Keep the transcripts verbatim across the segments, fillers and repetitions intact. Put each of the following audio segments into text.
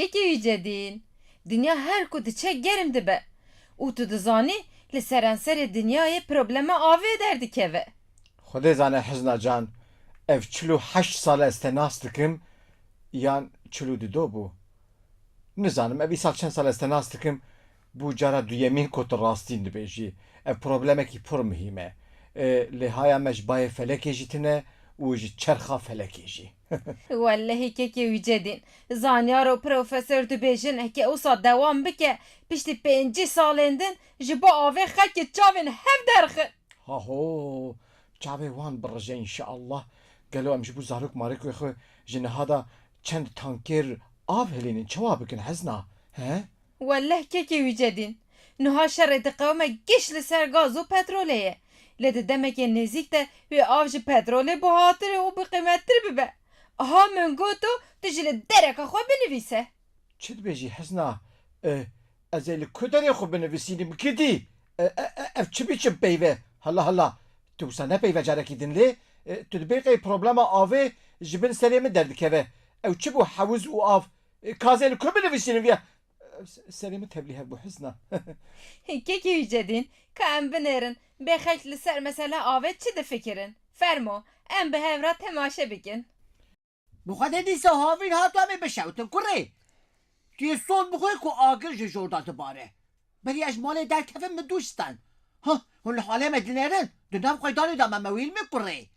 Kekê Yücedîn, dinya her ku diçe germ dibe û tu dizanî li seranserê dinyayê problema avê derdikeve. Xwedê zane Hizna can, ev çil û heşt sal ez te nas dikim yan çil û dido bû? Nizanim, ev îsal çend sal ez te nas dikim, bû cara duyemîn ku tu rastîn dibêjî. Ev problemekî pir muhîm e. E, lê haya me ji bayê felekê jî tune û ji çerxa felekê jî. Wellehî kekê Yücedîn, zanyar û profesor dibêjin, heke wisa dewam bike, piştî pêncî salên din ji bo avê xelkê çavên hev derxin. Haho, çavê wan birije înşeallah. Gelo em ji bo zarok marokê xwe ji niha de çend tanker av hilînin çawa bikin Hizna? He? Welleh kekê Yücedîn, niha şerê diqewime giş li ser gaz û petrolê ye. Lê di demekê nêzîk de wê av ji petrolê buhatir û biqîmettir bibe. Aha min got û tu jî li dereka xwe binivîse. Çi dibêjî Hizna? E, ez ê li ku derê xwe binivîsînim, gidî? E, e, e, ev çi biçim peyv e? Hala hala. Tu wisa ne peyv e carekî din lê? E, tu dibê qey problema avê ji bin serê min derdikeve. Ew çi bû hewiz û av? E, ka ez ê li ku binivîsînim viya? E, se-, serê min tevlî hev bû Hizna. Kekê Yücedîn, ka em binêrin, bê xelk li ser mesela avê çi difikirin? Fermo, em bi hev re temaşe bikin. Bi xwedê dîsa havîn hat em ê bişewtin kurê. Tu yê sond bixwe ku agir ji jor de dibare. Berî ez ji malê derkevim min dû stand. Ha, hûn li halê me dinêrin, di nav qeydanê de me mewîl min kurê.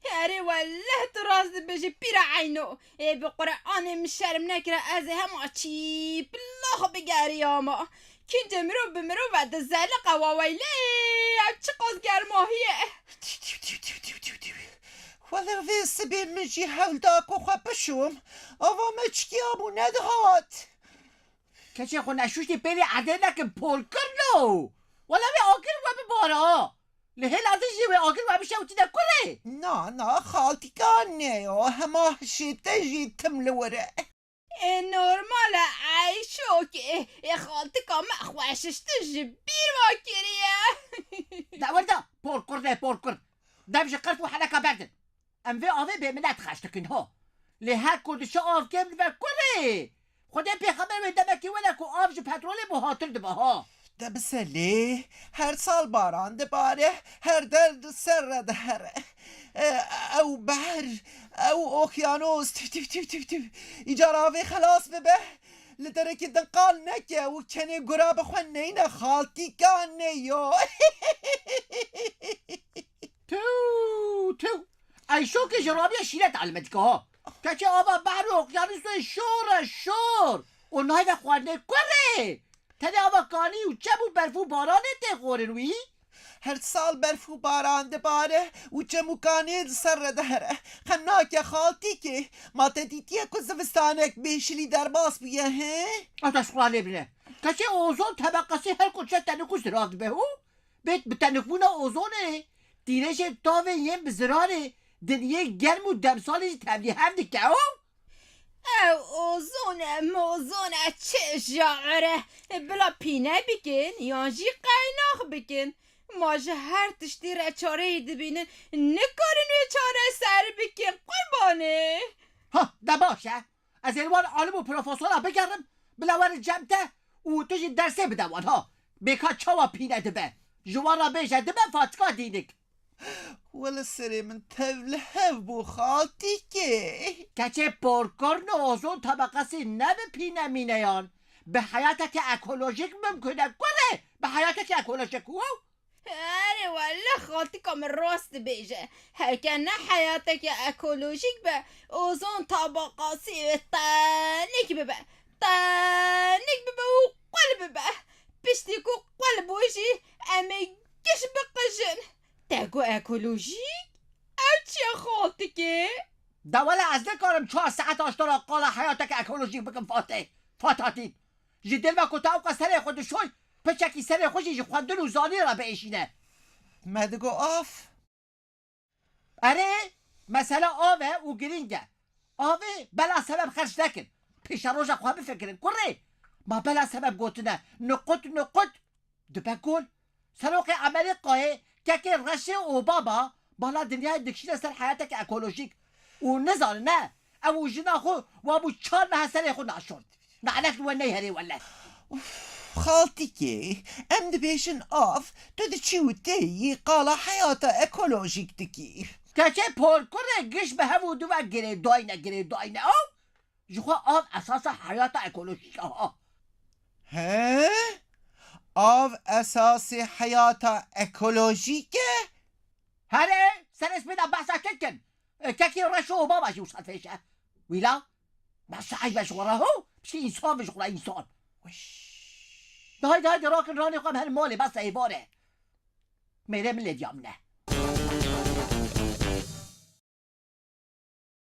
Erê welleh tu rast dibêjî pîra Eyno. Ê bi Quranê min şerm nekire ez ê hema çî pilax bigeriyama. Kincê mirov bi mirov ve dizeliqe wa weylê, ev çiqas germahî ye. Wele vê sibê min jî hewl da ku xwe bişûm. Ava me çikiya bû nedihat. Keçê xwe neşûştî pêlê erdê nekin polkirno. Wele vê agir we bibara. Li hêla din jî wê agir we bişewtîne kurê. Na, na, xaltîka nê yo. Hema hişê te jî tim li wir e. E, normal e, Eyşok, e, e, xaltika me xweşiştin ji bîr ve kiriye. De wir de, porkur de, porkur. Dev ji qerf û heleka berdin. Em vê avê bê milet xeş dikin, ho. Lê her ku dişe av kêm dibe kurê. Xwedê pêxember wê demekî were ku av ji petrolê buhatir dibe, ha. De bise lê, her sal baran dibare, her der di ser re dihere. E, ew behr, ew okyanos, tüv, tüv, tüv, tüv, tüv. Îcar avê xelas bibe, li derekî din qal neke û kenê gura bi xwe neyne xaltîka neyo. Tüv, tüv. Eyşokê ji rabiya şîret elme dike ha. Keçê ava behr û okyanusê şor e, şor. Û nayve xwarinê kurê. Tenê ava kanî û çem û berf û baranê tê xwarin wî. Her sal berf û baran dibare û çem û kanê li ser re dihere. Xem nake xaltîkê. Ma te dîtiye ku zivistanek bê şilî derbas bûye, he? Ew te ji xwe lê bine. Keçê ozon tebeqesî her ku çe tenê ku zirav dibe û bêt bi tenêkbûna ozonê, tîrêjên tavê yên bi zirarê dinyê germ û demsalê jî tevlî hev dike û. Ew ozon e, mozon e, çi jaxir e. Bila pîne bikin yan jî qeynax bikin. Ma ji her tiştî re çareyê dibînin, nikarin wê çareser bikin, qurbanê. Ha, de baş e. Ez ê li wan alim û profesora bigerim, bila werin cem te û tu jî dersê bide wan, ha. Bê ka çawa pîne dibe. Ji wan re bêje dibe fatika dînik. Wele serê min tev li hev bû xaltîkê. Keçê porkorno ozon tebeqesî ne bi pîne mîneyan. Bi heyateke ekolojîk mimkun e. Kurê, bi heyateke ekolojîk. Wow. Erê wele xaltika min rast dibêje. Heke ne heyateke ekolojîk be, ozon tabaqasî wê tenik bibe. Tenik bibe û qul bibe. Piştî ku qul bû jî em ê giş biqijin. Te got ekolojîk? Ew çi ye xaltikê? De wele ez nikarim çar saet ji te re qala heyateke ekolojîk bikim Fatê. Fatatîn. Ji dil ve ku te ewqas serê xwe dişoy, piçekî serê xwe jî ji xwendin û zanîn re biêşîne. Me digo av. Erê, mesela av e û girîng e. Avê bela sebeb xerc nekin. Pêşeroja xwe bifikirin. Kurê, ma bela sebeb gotine, niqut niqut dibe gol. Serokê Amerîkayê, kekê Reşê Obama, bala dinyayê dikişîne ser heyateke ekolojîk. Û nizanine, ew û jina xwe wa bû çar meh serê xwe naşort. Nalet li we neyherê wele. Xaltîkê, em dibêjin av, tu diçî û têyî qala heyata ekolojîk dikî. Keçê porkurê giş bi hev û du ve girêdayne, girêdayne. Ew ji xwe av esasa heyata ekolojîk e ha. He? Av esasê heyata ekolojîk e? Herê, serê spê de behsa kek kin. E, kekê reş û baba jî wisa fêş e. Wîla, behsa eyb e ji xwe re ho, piştî însan be ji xwe re însan. Weş. De haydi, haydi, rakin ranê xwe em herin malê, behsa êvar e. Mêrê min lê diya min e.